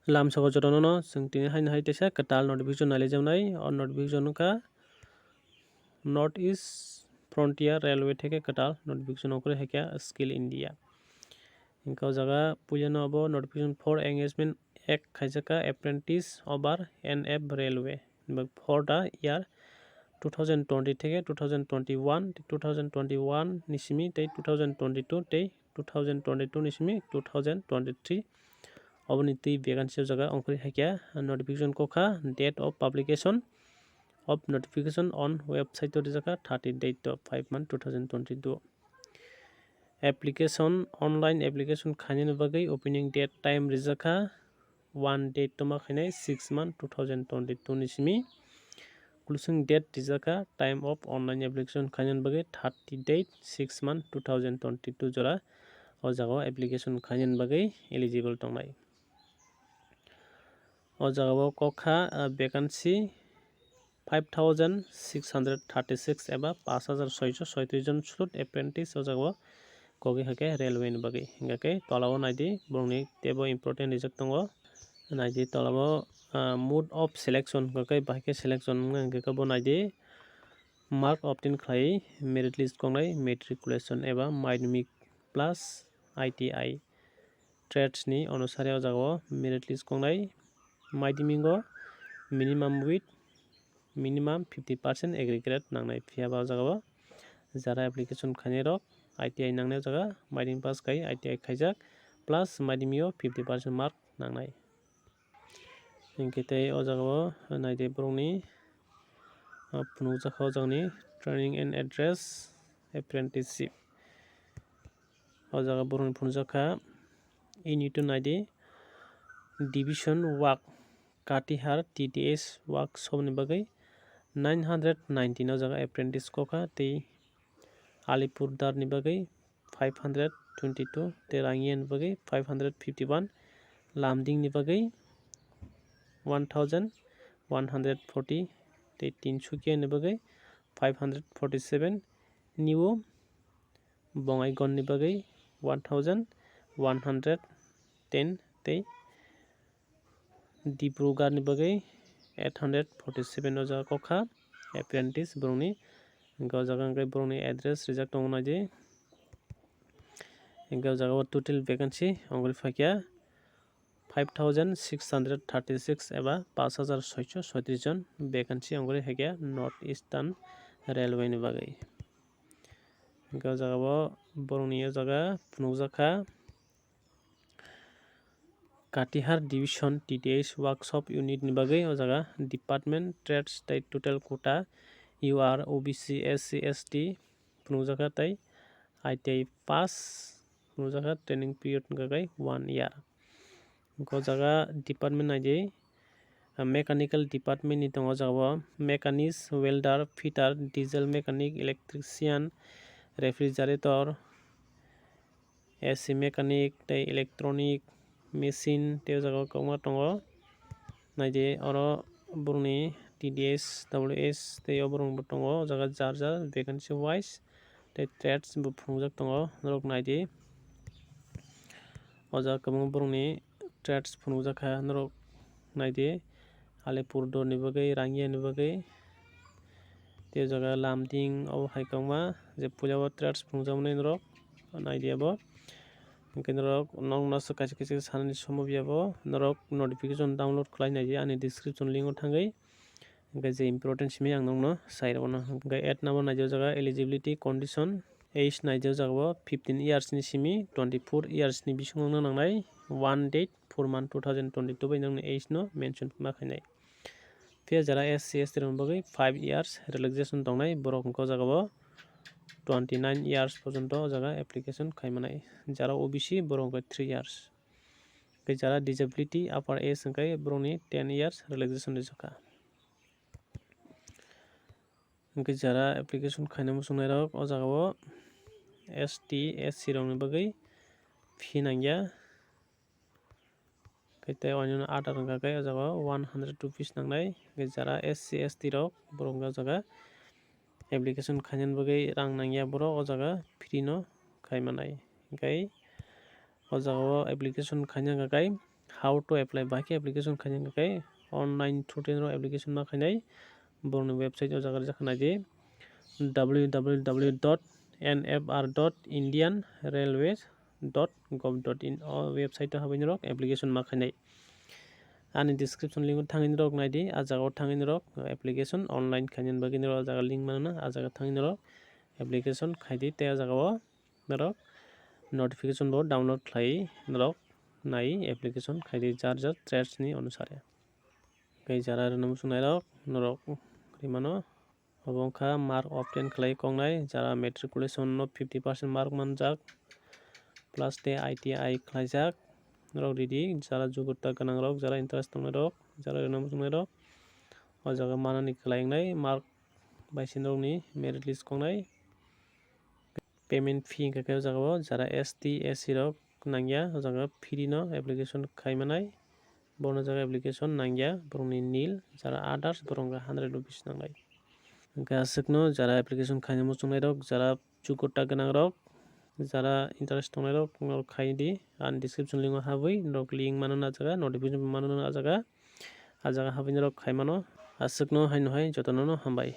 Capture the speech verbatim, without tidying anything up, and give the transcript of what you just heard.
Lamsogo jotono no chwng tini haino hai teisa kwtal notification nailaijak nai. O notification wngkha North East Frontier Railway theke kwtal notification ongkhorwi hai khe Skill India. Hingke o jaga puilano obo notification for engagement act khaijak kha apprentice over N F railway. Four ta year two thousand twenty theke two thousand twenty-one, two thousand twenty-one ni simi tei two thousand twenty-two tei two thousand twenty-two ni simi two thousand twenty-three. Oboni twi vacancy o jaga ongkhorwi hai khe notification kokha date of publication of notification on website o rijak kha thirty date of five month two thousand twenty-two. Application, online application khainani bagwi opening date time rijak kha one date toma khainai six month two thousand twenty-two ni simi. Closing date rijak kha time of online application khainani bagwi thirty date six month two thousand twenty-two jora o jaga o application khainani bagwi eligible tongnai. O jaga o kokha, ah, vacancy five thousand six hundred thirty-six eba pash hajar soicho soitris jon slot apprentice o jaga o kogwi hai khe railway ni bagwi. Hingkha khe tola o naidi borokni teibo important rijak tongo. Naidi tola o, ah, mode of selection hingkha khe bahai khe selection wngkha hingkha khe bo naidi mark obtain khlai merit list koknai matriculation eba madhyamik plus I T I. Trades ni onusare o jaga o merit list koknai madhyamik o minimum with minimum fifty percent aggregate nangnai. Phiya ba o jaga o jara application khainai rok I T I nangnai o jaga madhyamik pass khai I T I khaijak plus madhyamik o fifty percent mark nangnai. Hingke tei o jaga o naidi borokni, ah, phunukjak kha o jagani training and address apprenticeship. O jaga borokni phunukjak kha, ini to naidi division work Katihar T T S workshop ni bagwi nine hundred nineteen o jaga apprentice kokha tei Alipur Dar ni bagwi five hundred twenty-two tei Rangiya ni bagwi five hundred fifty-one, Lumding ni bagwi one thousand one hundred forty tei Tinsukia ni bagwi five hundred forty-seven, New Bongaigaon ni bagwi one thousand one hundred ten tei Dibrugarh ni bagwi eight hundred forty-seven o jaga kokha apprentice borokni. Hingke o jaga hingke borokni address rijak tongo naidi. Hingke o jaga o total vacancy ongwi phaikha five thousand six hundred thirty-six eba pash hajar soicho soitris jon vacancy ongwi phaikha North Eastern Railway ni bagwi. Hingke o jaga o borokni o jaga phunukjak kha. Katihar Division T T S Workshop Unit ni bagwi o jaga Department Trades tei total quota U R, O B C, S C, S T phunukjak kha tei I T I pass phunukjak kha, training period wngkha khe one year. O jaga department naidi, ah, mechanical department ni tongo o jaga o mechanist, welder, fitter, diesel mechanic, electrician, refrigerator, A C mechanic tei electronic machine tei o jaga o kwbangma tongo. Naidi oro borokni T D S, W S tei o borok bo tongo o jaga jar jar vacancy wise tei trades bo phunukjak tongo norok naidi. O jaga kwbangma borokni trades phunukjak kha norok naidi. Alipurduar ni bagwi, Rangiya ni bagwi. Tei o jaga Lumding obo hai kwbangma je puila o trades phunukjakmani norok naidi abo. Hingke norok nokno se kaisa kaisa sanani somo phiya bo norok notification download khlai naidi ani description link o thangwi. Hingke je important simi ang nokno sai rwno. Hingke eight number naidi o jaga eligibility condition. Age naidi o jaga o fifteen years ni simi twenty-four years ni bisingo wngna nangnai. One date four month two thousand twenty-two bai nokni age no mention ma khainai. Phiya jara S C S T rokni bagwi five years relaxation tongnai, borok hwnkhe o jaga o twenty nine years porjonto o jaga application khai manai. Jara O B C borok hwnkhe three years. Tei jara disability upper age hwnkhe borokni ten years relaxation rijak kha. Hwnkhe jara application khaina muchungnairok o jaga o S T, S C rokni bagwi fee nangya. Khe tei oinoni aadhaar wngkha khe o jaga o one hundred rupees nangnai. Hwnkhe jara S C, S T rok borok wngkha o jaga application khainani bagwi rang nangya borok o jaga free no khai manai. Hwnkhe o jaga o application khaina hwnkha khe How to apply, bahai khe application khaina hwnkhe online through twi norok application ma khainai. Borokni website o jaga rijak kha naidi, www dot nfr dot indian railways dot gov dot in. O website o habwi norok application ma khainai. Ani description link o thangwi norok naidi, a jaga o thangwi norok application online khaina bagwi norok a jaga link mano na, a jaga thangwi norok application khaidi tei a jaga o norok notification bo download khlai norok nai application khaidi jar jar trades ni onusare. Tei jara rwna muchung nairok norok rimano. Obo wngkha mark obtain khlai koknai, jara matriculation no fifty percent mark manjak, plus tei I T I khlaijak. Norok ridi, jara jogurta gwnangrok, jara interest tongnairok, jara rwna muchungnairok. O jaga manani kwlai wngnai, mark bai se norokni merit list koknai. Payment fee hwnkha khe o jaga o jara S T, S C rok nangya, o jaga free no application khai manai. Bono jaga application nangya, borokni nil, jara others, borok hwnkha hundred rupees nangnai. Hwnkhe aswkno jara application khaina muchungnairok, jara jogurta gwnangrok, jara interest tongnairok, norok khai di. Ani description link o habwi norok link mano na jaga, notification mano na jaga. A jaga habwi norok khai mano. Aswkno haino hai jotono no hambai.